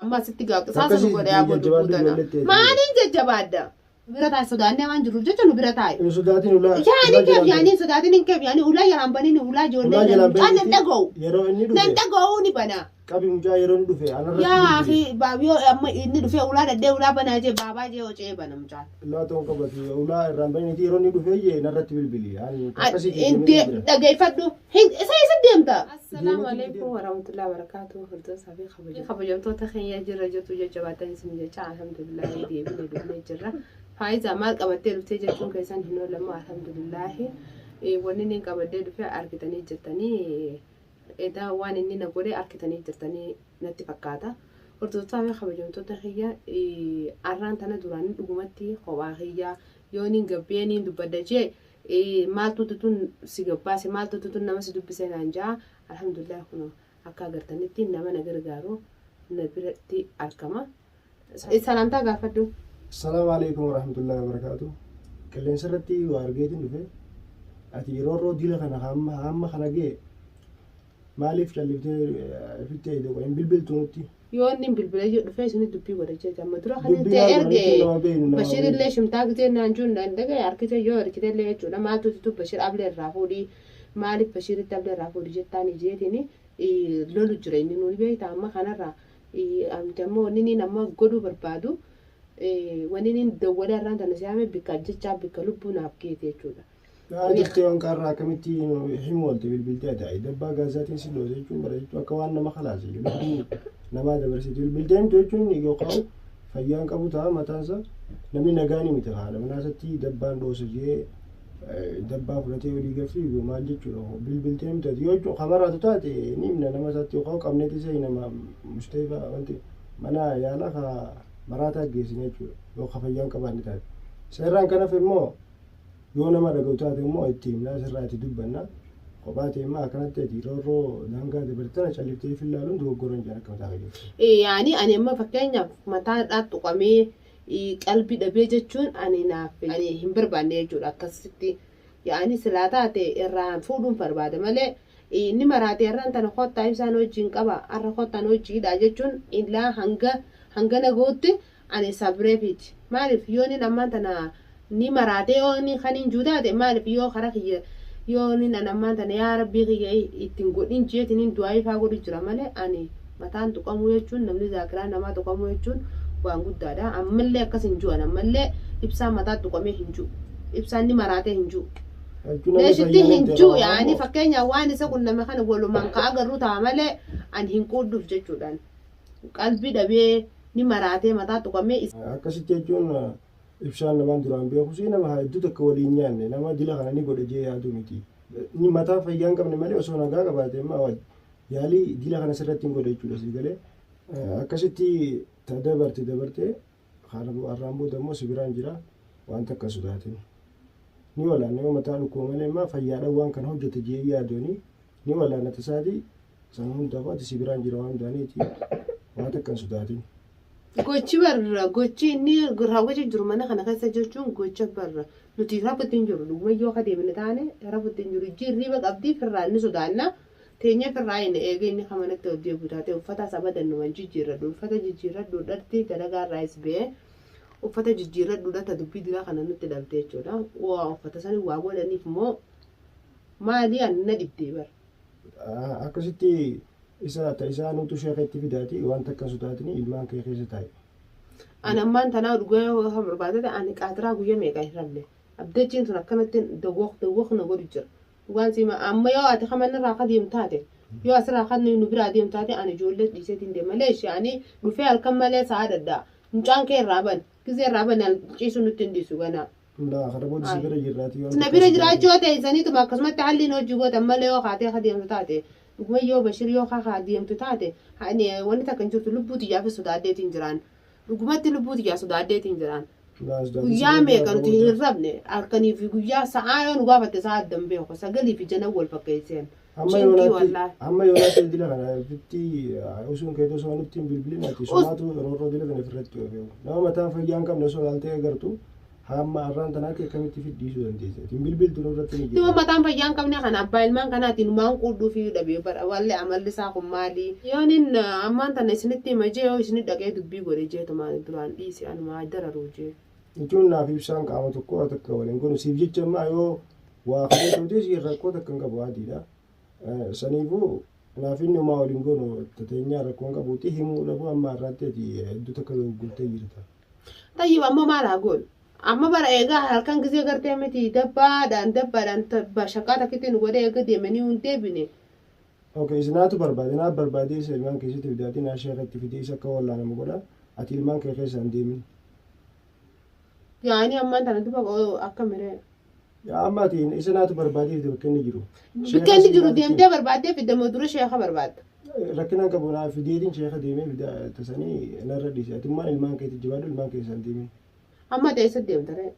Amma asitti gaa qisaasa nu godhe yaa godhu tana. Maaliin jajjabaadda? Bira taa'e sodaannee waan jiruuf jecha nu bira taa'e. Hin sodaatin ulaa. Yaani keef yaani hin sodaatin hin keef yaani ulaa jalaan baniin ulaa ijoollee Ulaa jalaan mucaan nan baniiti. dhaga'u. Yeroo inni Nan dhufe dhaga'u ni bana. qabi mucaa yeroo inni dhufe anarratti Yaa bilbili. akhi baabiyoo amma inni dhufee ulaa dhadhee ulaa banaa jee baabaa jee ocee bana mucaan. Ulaa ta'uu qabati ulaa irraan baniiti yeroo inni dhufee jee narratti bilbili. Ani akkasii deemee jira. Dhageeffadhu. Isa isa deemta. Assalaamu alaikum warahmatullahi wabarakatuh. Hordoftoota fi kabajamtoota keenya jirra jirtu jajjabaatan isin jecha alhamdulillahi deebinee dhufnee jirra. Faayidaa maal qabattee dhuftee jechuun keessan hin oolamu alhamdulillahi. Wanni inni qabadhee dhufe argitanii jirtanii edaa waan inni na godhe argitanii jirtanii natti fakkaata. Hordoftoota fi kabajamtoota kiyya arraan tana duraan dhugumatti kophaa kiyya yooniin gabbeeniin dubbadha jee maaltu tun si gabbaase maaltu tun nama si dubbise naan jaa alhamdulillah kun akka agartanitti nama na gargaaru na biratti argama. Salaamtaa gaafadhu. Assalaamu alaikum warahmatullahi wabarakatuh. Qilleensa irratti waa argeetiin dhufe. Ati yeroo yeroo dila kana hamma hamma kana ga'e maaliif calliftee ofitti eegde hin bilbiltu nutti? Yoo inni bilbila yoo dhufee isin dubbii godha jecha amma dura kan Dubbii ta'e maal erge godhanitti nama beeknu nama Bashir beeknu. illee shimtaa gisee naan juun dhaga'e harkise yoo ergite illee jechuudha maaltu tu Bashir ablee irraa fuudhii maaliif Bashiritti ablee irraa fuudhi jettaan ijeetiin lolu jira inni nuuni beekta amma kanarraa amti ammoo wanni inni amma godhuu barbaadu wanni inni dawwalee irraan tana si'aame bikka ajjechaa bikka lubbuu naaf geete jechuudha. Maal jettee waan qaarraa akkamitti himu oolte bilbiltee ati dabbaa gaazaatiin si dhoose jechuun bara jechuun akka waan nama kalaase lubbuu namaa dabarsite bilbiltee himtu jechuun yookaan fayyaan qabu ta'a mataansa namni nagaa ni miti haadha manaasatti dabbaan dhoose jee dabbaa fudhatee olii gaffi maal jechuudha bilbiltee himtu ati yoo jechuun kamaraatu taate ni himna nama isaatti yookaan qabneeti isa nama musteefa wanti mana yaalaa ka maraataa geessine jechuudha yoo ka fayyaan qabaanne taate. Seerraan kanaaf immoo yoo nama dhaga'u taate immoo itti himnaa sirraa itti dubbanna. Kophaa ta'e immoo akkanatti ati roorroo daangaa dabartana calliftee if ilaaluun dogoggoran jedhan akka mataa kiyyaatti. Yaani ani amma fakkeenyaaf mataa tuqamee qalbii dhabee jechuun ani naaf ani hin barbaanne jechuudha akkasitti. Yaani silaa taate irraan fuudhuun barbaada malee inni maraate irraan tana kottaa ibsaan hojiin qaba har'a kottaan hojiidha jechuun illaa hanga hanga naga'utti ani sabreefiiti. Maaliif yooniin ammaan tana ni maraatee yoo inni kan hin jiru taate maaliif yoo karaa kiyya yoo inni an ammaan tana yaa rabbii kiyya ittiin godhin jeetiin hin du'aa ifaa godhu jira malee ani mataan tuqamuu jechuun namni zaakiraa namaa tuqamuu jechuun waan guddaadha. Ammallee akkas hin jiru ammallee ibsaan mataa tuqamee hin jiru. Ibsaan ni maraatee hin jiru. Leeshitti hin jiru yaani fakkeenyaaf waan isa qunname kana walumaan ka agarru ta'a malee ani hin quudhuuf jechuudhaan. Qalbii dhabee ni maraatee mataa tuqamee Akkasitti jechuun ibsaan namaan duraan beekus nama hedduu takka waliin nyaanne nama dila kana ni godhe jee yaadu miti. Inni mataa fayyaa hin qabne malee osoo nagaa qabaate immoo yaalii dila kana sirratti hin godhe jechuudha sii galee. Akkasitti ta dabarte dabarte har'aan booda immoo si biraan jira waan takka sodaatin. Ni walaanna yoo mataa dhukkuba malee immoo fayyaadhaan waan kana hojjete jee yaadooni ni walaanna tasaati san hundaafuu ati si biraan jira waan ta'aniiti waan takka hin sodaatin. Gochi barra gochi inni raawwachuu jiru mana kana keessa jechuun gocha barra nuti rafutti hin jiru dhuguma yoo ka deemne taane rafutti hin jiru jirriiba qabdii firraa inni sodaanna teenya firraa inni eegee inni kamanatti ol deebi'u taate uffata sabadannuman jijjiirradhu uffata jijjiirradhu dharti dalagaa irraa is ba'ee uffata jijjiirradhuudha ta dubbii dilaa kana nutti dhalte jechuudha waa uffata sani waa godhaniif immoo maali ani na dhibdee bara. Akkasitti isa ta isaa nutu sheeka itti fidaati waan takka hin sodaatini ilmaan kee keessa taa'i. Ani ammaan tanaa dhugaa yoo kan barbaadate ani qaatiraa guyya meeqa hin rafne. Abdachiin sun akkanatti dawwaq dawwaq na godhu jira. Dhugaan siima amma yoo ati kaman irraa ka deemtu taate yoo asirraa kan nu biraa deemtu taate ani ijoollee dhiiseetiin deema malee ishee ani dhufee halkan malee sa'a daddaa mucaan kee irraa bani gizee irraa bani ciisuu nutti hin dhiisu ganaa. Laa kana booda si bira jirraati waan Na takka bira si jiraachuu yoo ta'e isaniituma akkasumatti halliin hojii gootan malee yoo kaatee ka deemtu taate dhuguma yoo Bashir yoo kaa deemtu taate ani wanni takka hin jirtu lubbuu xiyyaafis sodaadheetiin jiraan. Dhugumatti lubbuu xiyyaa sodaadheetiin jiraan. Guyyaa meeqa nuti hin rafne halkanii fi guyyaa sa'aa yoo nu gaafatte sa'aa addan beeku sagalii fi janan wal fakkeesseen. Hamma Cinqii yoonaatti wallaahi. hamma yoonaatti dila kana ofitti usuun keetu osoo nutti hin bilbilin ati sumaatu roorroo dila kana ofirratti oofeewu. Nama mataa fayyaa hin qabne osoo ilaaltee agartu Hamma har'aan tanaatti akkamitti fidhiisuu dandeessa? Ittiin bilbiltu nurratti ni Dhuma jira. mataan fayyaa hin qabne kana abbaa ilmaan kanaatiin waan quudhuu fi dhabee bara walli amalli isaa kun maali? Yoon ammaan tana isinitti hima jee yoo isinit dhaqee dubbii godhe jeetumaan duraan dhiise anuma dararuu jee. Jechuun naaf ibsaan qaama tokko takka waliin godhu siif jecha ammaa yoo waa fedhee ta'ute siif rakkoo takka hin qabu adiidha. Saniifuu naaf inni homaa waliin goonu tateenyaa rakkoo hin qabuuti himuu dhabuu amma har'aatti ati hedduu takka dogoggortee jirta. Tayyib amma maal haa goonu? Amma bara eegaa halkan gisee gartee miti dabbaadhaan dabbaadhaan bashaqaa takkitti nu godhee eega deemanii hin deebine. Okay, isinaatu barbaade naaf barbaadee isa ilmaan keessatti fidaatii naa sheeka itti fidee isa akka wallaanamu godha ati ilmaan kee keessa hin deemin. Yaani ammaan tana duba akka miree. Yaa amma ati isa naatu barbaadee fide bakka inni jiru. Bakka inni jiru deemtee barbaaddee fidda moo dura sheeka barbaadda? Rakkina hin qabu naa fideetiin sheeka deemee fida tasanii narra dhiise atummaan ilmaan keetti jabaadhu ilmaan keessa hin deemin. Amma ati eessa deemta ree?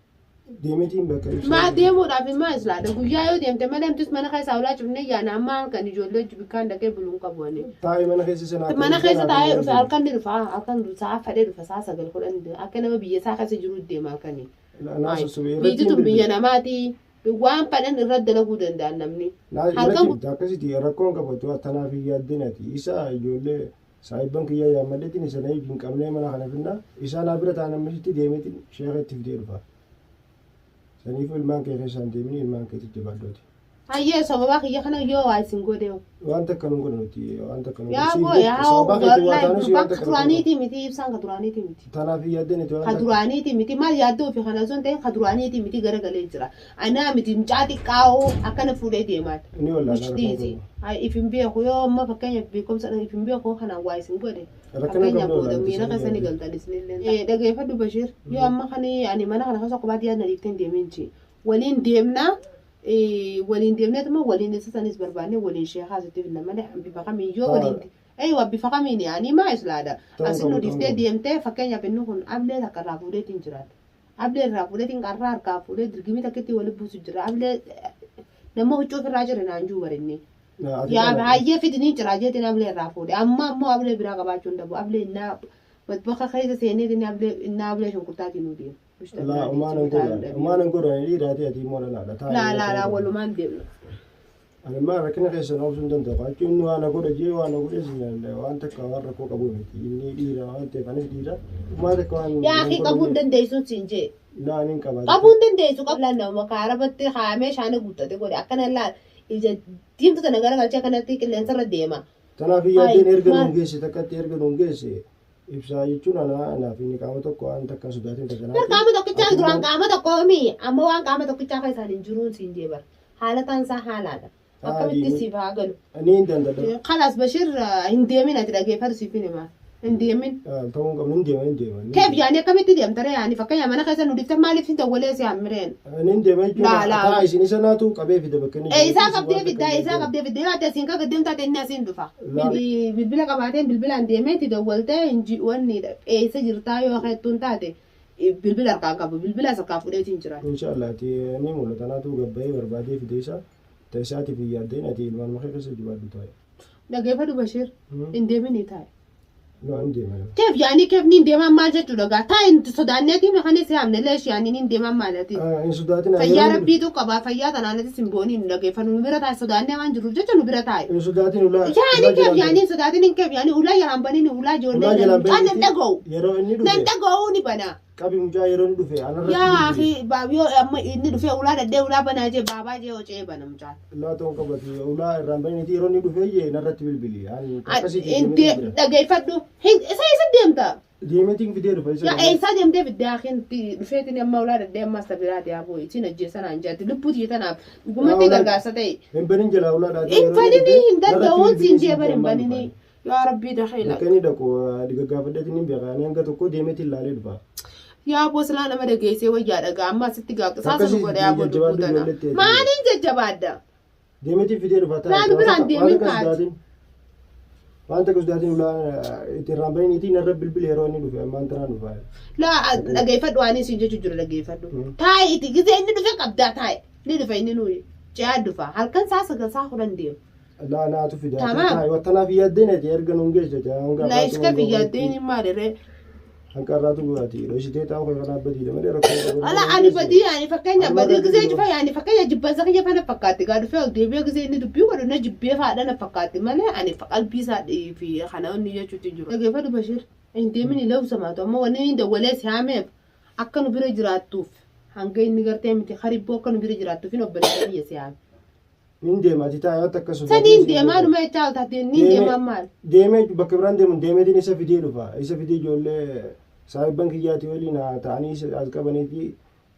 Deemeetiin bakka ibsaa. Maa deemuudhaaf immoo islaadha. Guyyaa yoo deemte malee nutis mana keessa ulaa cufnee yaana amma halkan ijoollee hojii bikkaan dhaqee buluun qabu ani. Taa'ee mana keessa sanaa. Mana keessa taa'ee dhufe halkan ni dhufa halkan sa'a fadhee dhufa sa'a 9 10 akka nama biyya isaa keessa jiru deema halkanii. Naa sossobee irratti Biyyi tun biyya namaati. Waan fadhan irratti dalaguu danda'an namni. Halkan Irratti akkasitti rakkoon qabatu tanaaf hin yaaddin ati isa ijoollee saahibban kiyyaa yaammadheetiin isa na hin qabnee mana kana finna isaa naa bira ta'an ammasitti deemeetiin sheeka itti fidee dhufa. Saniifuu ilmaan kee keessa hin deemin ilmaan keetti jabaadhu ati. Hayyee sababaa kiyya kana yoo waa isin godhe hoo. Waan takka nun godhu nuti waan takka nun Yaa godhu. boo yaa Sababaa keetti waa wallahi taanus gurbaan waan ka takka nun godhu. duraaniitii miti ibsaan ka duraaniitii miti. Tanaaf hin yaaddin ati waan Ka takka. duraaniitii miti maal yaaddoo fi kana osoo hin ta'in ka duraaniitii miti garagalee jira. Anaa miti mucaa xiqqaa'oo akkana fuudhee deemaan. Ni wallaala Much rakkoo dhiisi. qabu. Ay if hin beeku yoo amma fakkeenyaaf beekumsa if hin beeku kanaan waa isin godhe. Rakkina Fakkeenyaaf qabdu booda wallaala miira keessa ni galtan isinillee. Dhageeffadhu Bashiir yoo amma kan ani mana kana keessa kophaatti yaadna dhiiftee hin deemin ji. Waliin deemnaa waliin deemneetuma waliin isa sanis barbaanne waliin sheekaa asitti finna malee bifa kamiin yoo waliin eeywa bifa kamiin yaanii maa islaadha Ta'uu asin nu qabu, ta'uu dhiiftee qabu. deemtee fakkeenyaaf inni kun ablee takka irraa fuudheetiin jiraata. Ablee irraa fuudheetiin qarraa harkaa fuudhee dirgimii takkitti wali buusu jira. Ablee nama huccuu ofirraa cire naan juu barinni. Ati Yaa kana- baay'ee fidanii ciraa jeetiin ablee irraa fuudhe. Amma ammoo ablee biraa qabaachuu hin dhabu. Ablee innaa bakka keessa seeneetiin ablee innaa ablee shunkurtaatiin nu deema. Laa umaan hin godhan. Umaan hin godhan dhiiraati ati immoo dhalaadha. Taa'ee Laa laa laa rakkina walumaan deemna. Ani immoo rakkina keessan obsuu hin danda'u. Jechuun inni waan na godha jee waan na godhe sin danda'u. Waan takka waan rakkoo qabu miti. Inni dhiira waan ta'eef anis dhiira. Umaa takka waan Yaa akhi qabuu hin dandeessuun siin jee. Laa ani hin qabaatu. Qabuu hin dandeessu qabu. Laa nama kaarabatti kaa'amee shaana guuttate godhe akkana laa ija diimtuu tana garagalchee akkanatti qilleensarra deema. Tanaaf hin yaaddeen Hayi, erga maal? nuun geesse takkatti erga nuun geesse ibsaa jechuun ana anaaf inni qaama tokko waan takka hin sodaatin Bar qaama tokkichaa duraan qaama tokko mi amma waan qaama tokkichaa keessaan hin jiruun siin jee bar. Haala taansaa haalaadha. Akkamitti siif haa galu. Ni hin danda'u. Kalaas Bashir hin deemin ati dhageeffatu siif hin himaa. Hin deemin. Ta'uu hin qabnu hin deema hin deema. Keef yaani akkamitti deemta ree yaani fakkeenya mana keessa nu dhiftan maaliif hin dawwalee si hammireen. Ni hin deema jechuun Laa, laa. taa isin isa naatu qabee fida bakka inni Ee isaa jiru. qabdee fiddaa isaa qabdee fiddaa yoo ati asiin kaga deemtaa ta'e inni asiin dhufa. Laa. Bilbila qabaateen bilbilaan deemee itti dawwaltee hin wanni eessa jirtaa yoo keettuun taate bilbila harkaan qabu bilbila isa harkaa fuudheetiin jira. Inshallah ati ni mul'ata naatu gabbayee barbaadee fide isa ta isaatiif hin yaaddeen ati ilmaan makee keessa jabaadhu taa'e. Dhageeffadhu Bashir hin deeminii taa'e. No hin deema. Keef yaanii keef niin deeman maal jechuudha gaa taa'e nuti sodaanneetii mekanis yaamne leesh yaanii niin deeman maalati. Hin sodaatin Fayyaa rabbiitu qaba fayyaa tanaanitis hin booniin nu dhageeffannu nu bira taa'e sodaannee waan jiruuf jecha nu bira taa'e. Hin sodaatin ulaa. Yaani keef yaanii hin sodaatin hin keef yaanii ulaa jalaan baniin ulaa ijoollee Ulaa jalaan mucaan nan baniiti. dhaga'u. Yeroo inni Nan dhufe dhaga'u ni bana. qabi mucaa yeroo inni dhufe anarratti Yaa bilbili. akhi baabiyoo amma inni dhufee ulaa dhadhee ulaa banaa jee baabaa jee hocee bana mucaan. Ulaa ta'uu qabati ulaa irraan baniti yeroo inni dhufee jee narratti bilbili. Ani akkasii deemeetiin jira. Dhageeffadhu. Isa isa deemta. Deemeetiin fidee dhufa isa. Yaa eessaa deemtee fiddee akhiin dhufeetiin amma ulaa dhadhee ammas tabiraati yaa boo'i isin ajjeesan aan jaatti lubbuu tiyya tanaaf dhugumatti Yaa ulaa- gargaarsa ta'e. Hin banin jala ulaa dhaatee. Hin banini hin danda'uun siin jee bar hin banini. Yaa rabbii dakhila. Bakka inni dhaqu gaggaafadheetiin hin beeka. Ani hanga tokko deemeetiin laalee dhufa. Yaa boo silaa nama dhageessee wayyaa dhagaa amma asitti gaaqqisaa sun Akkasii godhe yaa boo lubbuu jajjabaadhu tana. ijoolletti. Maaliin jajjabaadda? Deemeetiin fidee dhufa. Laa nu biraan deemin kaati. Waan takka sodaatin ulaa itti irraan baniniitii narra bilbili yeroo inni dhufe ammaan tanaan dhufa. Laa dhageeffadhu waan isin jechuu jiru dhageeffadhu. Taa'e itti gisee inni dhufe qabdaa taa'e. Ni dhufe inni nuyi. Ce'aa dhufa. Halkan saa 9 saa 10 deema. Laa naatu fida. Tamaam. Tanaaf yaaddeen ati erga nuun geesse. Laa iska fi yaaddeen hin maaliree. Kan qarraatu ati dhoysitee taa'u kee kanaaf badiidha malee rakkoo qabu. Ala ani badii yaani fakkeenya Amma badii irra gisee jiru. cufa yaani fakkeenya jibbansa kiyya fana fakkaatti gaa dhufee ol deebi'ee gisee inni dubbii godhu na jibbee faadha na fakkaatti malee ani qalbii isaa fi kana inni jechuutti hin jiru. Dhageeffadhu Bashir hin deemin illee samaatu amma wanni inni dawwalee si haameef akka nu bira jiraattuuf hanga inni gartee miti haribboo akka nu bira jiraattuuf hin obboleessa kiyya si haame. Nin deema ati taa'ee akka sodaatee Sadiin si deemaa deema. numa jechaa ol taate niin deemaa maal? Deemee bakka biraan deemu deemeetiin isa fidee dhufa. Isa fidee ijoollee saahibban kiyyaati waliin haa ta'anii isa as qabaniiti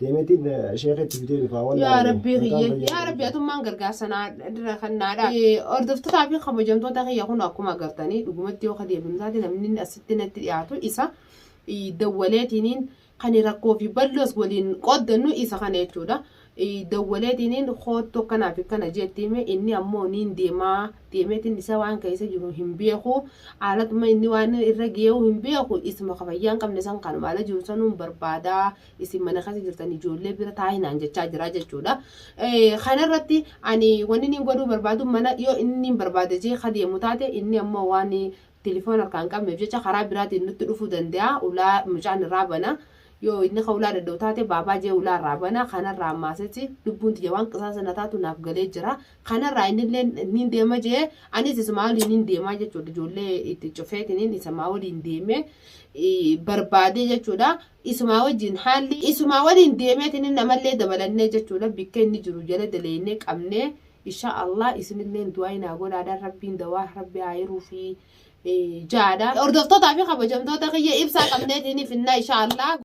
deemeetiin sheeketti fidee dhufa. Yaa Rabbii kiyye yaa Rabbii atummaan gargaarsa naa kannaadha. Hordoftootaa fi kabajamtoota kiyya kun akkuma agartanii dhugumatti yoo kadeebinu taate namni asitti natti dhiyaatu isa dawwaleetiniin kan rakkoo fi bal'oos waliin qooddannu isa kana jechuudha. Dawwaleetiniin koottoo akkanaa fi kana jeetti hime inni ammoo niin deemaa deemeetiin isa waan keessa jiru hin beeku haalatuma inni waan irra gee'u hin beeku isuma fayyaa hin qabne san kanuma ala jiru sanuun barbaadaa isin mana keessa jirtan ijoollee bira taa'inaan jechaa jira jechuudha. Kanarratti ani wanni inni godhuu barbaadu mana yoo inni hin barbaade jee kadeemu taate inni ammoo waan telefoona harkaa hin qabneef jecha karaa biraatiin nutti dhufuu danda'a ulaa mucaan irraa bana. Yoo inni ka ulaa dadhabu taate baabaa jee ulaa irraa bana kanarraa ammaasitti lubbuun tiyya waan qisaasa na taatu naaf galee jira. Kanarraa innillee niin deema jee anis isumaa waliin niin deemaa jechuudha ijoollee itti cufeetiniin isumaa waliin deemee barbaadee jechuudha. Isumaa wajjin haalli isumaa waliin deemeetiin namallee dabalannee jechuudha bikka inni jiru jala daleennee qabnee insha Allah isinillee du'aa naa godhaadhaan rabbiin dawaa rabbi haa hiruu fi jaadha. Hordoftootaa fi kabajamtoota kiyya ibsaa qabneetiin finnaa insha Allah.